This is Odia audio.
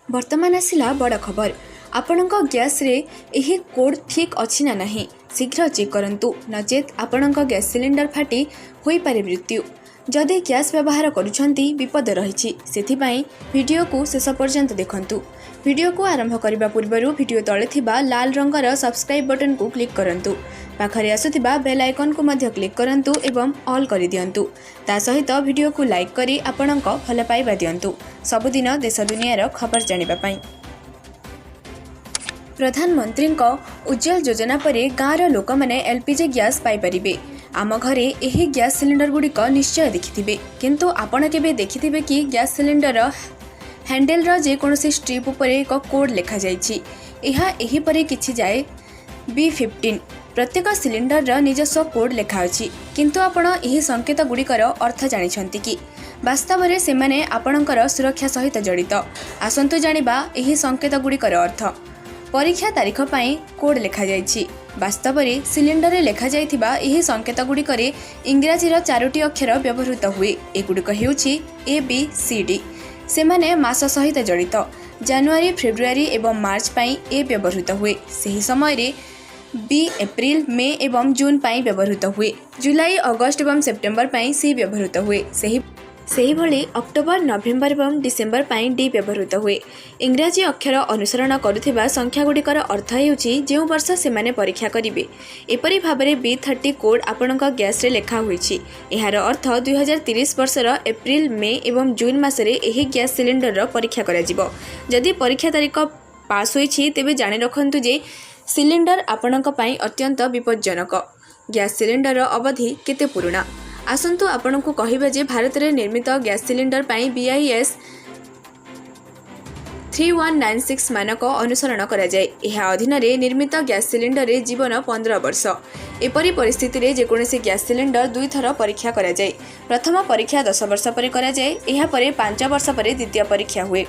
ବର୍ତ୍ତମାନ ଆସିଲା ବଡ଼ ଖବର। ଆପଣଙ୍କ ଗ୍ୟାସ୍ରେ ଏହି କୋଡ଼୍ ଠିକ୍ ଅଛି ନା ନାହିଁ, ଶୀଘ୍ର ଚେକ୍ କରନ୍ତୁ, ନଚେତ୍ ଆପଣଙ୍କ ଗ୍ୟାସ୍ ସିଲିଣ୍ଡର ଫାଟି ହୋଇପାରେ ମୃତ୍ୟୁ। ଯଦି ଗ୍ୟାସ୍ ବ୍ୟବହାର କରୁଛନ୍ତି, ବିପଦ ରହିଛି। ସେଥିପାଇଁ ଭିଡ଼ିଓକୁ ଶେଷ ପର୍ଯ୍ୟନ୍ତ ଦେଖନ୍ତୁ। ଭିଡ଼ିଓକୁ ଆରମ୍ଭ କରିବା ପୂର୍ବରୁ ଭିଡ଼ିଓ ତଳେ ଥିବା ଲାଲ ରଙ୍ଗର ସବସ୍କ୍ରାଇବ୍ ବଟନକୁ କ୍ଲିକ୍ କରନ୍ତୁ। ପାଖରେ ଆସୁଥିବା ବେଲ୍ ଆଇକନ୍କୁ ମଧ୍ୟ କ୍ଲିକ୍ କରନ୍ତୁ ଏବଂ ଅଲ୍ କରିଦିଅନ୍ତୁ। ତା ସହିତ ଭିଡ଼ିଓକୁ ଲାଇକ୍ କରି ଆପଣଙ୍କ ଭଲ ପାଇବା ଦିଅନ୍ତୁ, ସବୁଦିନ ଦେଶ ଦୁନିଆର ଖବର ଜାଣିବା ପାଇଁ। ପ୍ରଧାନମନ୍ତ୍ରୀଙ୍କ ଉଜ୍ଜ୍ୱଳ ଯୋଜନା ପରେ ଗାଁର ଲୋକମାନେ ଏଲ୍ପିଜି ଗ୍ୟାସ୍ ପାଇପାରିବେ। ଆମ ଘରେ ଏହି ଗ୍ୟାସ୍ ସିଲିଣ୍ଡରଗୁଡ଼ିକ ନିଶ୍ଚୟ ଦେଖିଥିବେ। କିନ୍ତୁ ଆପଣ କେବେ ଦେଖିଥିବେ କି, ଗ୍ୟାସ୍ ସିଲିଣ୍ଡର ହ୍ୟାଣ୍ଡେଲର ଯେକୌଣସି ଷ୍ଟ୍ରିପ୍ ଉପରେ ଏକ କୋଡ଼୍ ଲେଖାଯାଇଛି? ଏହା ଏହିପରି କିଛି ଯାଏ, ବି 15। ପ୍ରତ୍ୟେକ ସିଲିଣ୍ଡରର ନିଜସ୍ୱ କୋଡ଼୍ ଲେଖା ଅଛି। କିନ୍ତୁ ଆପଣ ଏହି ସଂକେତ ଗୁଡ଼ିକର ଅର୍ଥ ଜାଣିଛନ୍ତି କି? ବାସ୍ତବରେ ସେମାନେ ଆପଣଙ୍କର ସୁରକ୍ଷା ସହିତ ଜଡ଼ିତ। ଆସନ୍ତୁ ଜାଣିବା ଏହି ସଂକେତ ଗୁଡ଼ିକର ଅର୍ଥ। ପରୀକ୍ଷା ତାରିଖ ପାଇଁ କୋଡ଼୍ ଲେଖାଯାଇଛି। ବାସ୍ତବରେ ସିଲିଣ୍ଡରରେ ଲେଖାଯାଇଥିବା ଏହି ସଂକେତ ଗୁଡ଼ିକରେ ଇଂରାଜୀର ଚାରୋଟି ଅକ୍ଷର ବ୍ୟବହୃତ ହୁଏ। ଏଗୁଡ଼ିକ ହେଉଛି ଏ, ବି, ସି, ଡି। ସେମାନେ ମାସ ସହିତ ଜଡ଼ିତ। ଜାନୁଆରୀ, ଫେବୃଆରୀ ଏବଂ ମାର୍ଚ୍ଚ ପାଇଁ ଏ ବ୍ୟବହୃତ ହୁଏ। ସେହି ସମୟରେ ବି ଏପ୍ରିଲ, ମେ ଏବଂ ଜୁନ୍ ପାଇଁ ବ୍ୟବହୃତ ହୁଏ। ଜୁଲାଇ, ଅଗଷ୍ଟ ଏବଂ ସେପ୍ଟେମ୍ବର ପାଇଁ ସି ବ୍ୟବହୃତ ହୁଏ। ସେହିଭଳି ଅକ୍ଟୋବର, ନଭେମ୍ବର ଏବଂ ଡିସେମ୍ବର ପାଇଁ ଡି ବ୍ୟବହୃତ ହୁଏ। ଇଂରାଜୀ ଅକ୍ଷର ଅନୁସରଣ କରୁଥିବା ସଂଖ୍ୟାଗୁଡ଼ିକର ଅର୍ଥ ହେଉଛି ଯେଉଁ ବର୍ଷ ସେମାନେ ପରୀକ୍ଷା କରିବେ। ଏପରି ଭାବରେ ବି 30 କୋଡ଼୍ ଆପଣଙ୍କ ଗ୍ୟାସ୍ରେ ଲେଖା ହୋଇଛି। ଏହାର ଅର୍ଥ 2030 ବର୍ଷର ଏପ୍ରିଲ, ମେ ଏବଂ ଜୁନ୍ ମାସରେ ଏହି ଗ୍ୟାସ୍ ସିଲିଣ୍ଡରର ପରୀକ୍ଷା କରାଯିବ। ଯଦି ପରୀକ୍ଷା ତାରିଖ ପାସ୍ ହୋଇଛି, ତେବେ ଜାଣି ରଖନ୍ତୁ ଯେ ସିଲିଣ୍ଡର ଆପଣଙ୍କ ପାଇଁ ଅତ୍ୟନ୍ତ ବିପଜ୍ଜନକ। ଗ୍ୟାସ୍ ସିଲିଣ୍ଡରର ଅବଧି କେତେ ପୁରୁଣା? ଆସନ୍ତୁ ଆପଣଙ୍କୁ କହିବା ଯେ ଭାରତରେ ନିର୍ମିତ ଗ୍ୟାସ୍ ସିଲିଣ୍ଡର ପାଇଁ ବିଆଇଏସ୍ 3196 ମାନକ ଅନୁସରଣ କରାଯାଏ। ଏହା ଅଧୀନରେ ନିର୍ମିତ ଗ୍ୟାସ୍ ସିଲିଣ୍ଡରରେ ଜୀବନ 15 ବର୍ଷ। ଏପରି ପରିସ୍ଥିତିରେ ଯେକୌଣସି ଗ୍ୟାସ୍ ସିଲିଣ୍ଡର ଦୁଇଥର ପରୀକ୍ଷା କରାଯାଏ। ପ୍ରଥମ ପରୀକ୍ଷା 10 ବର୍ଷ ପରେ କରାଯାଏ। ଏହାପରେ 5 ବର୍ଷ ପରେ ଦ୍ୱିତୀୟ ପରୀକ୍ଷା ହୁଏ।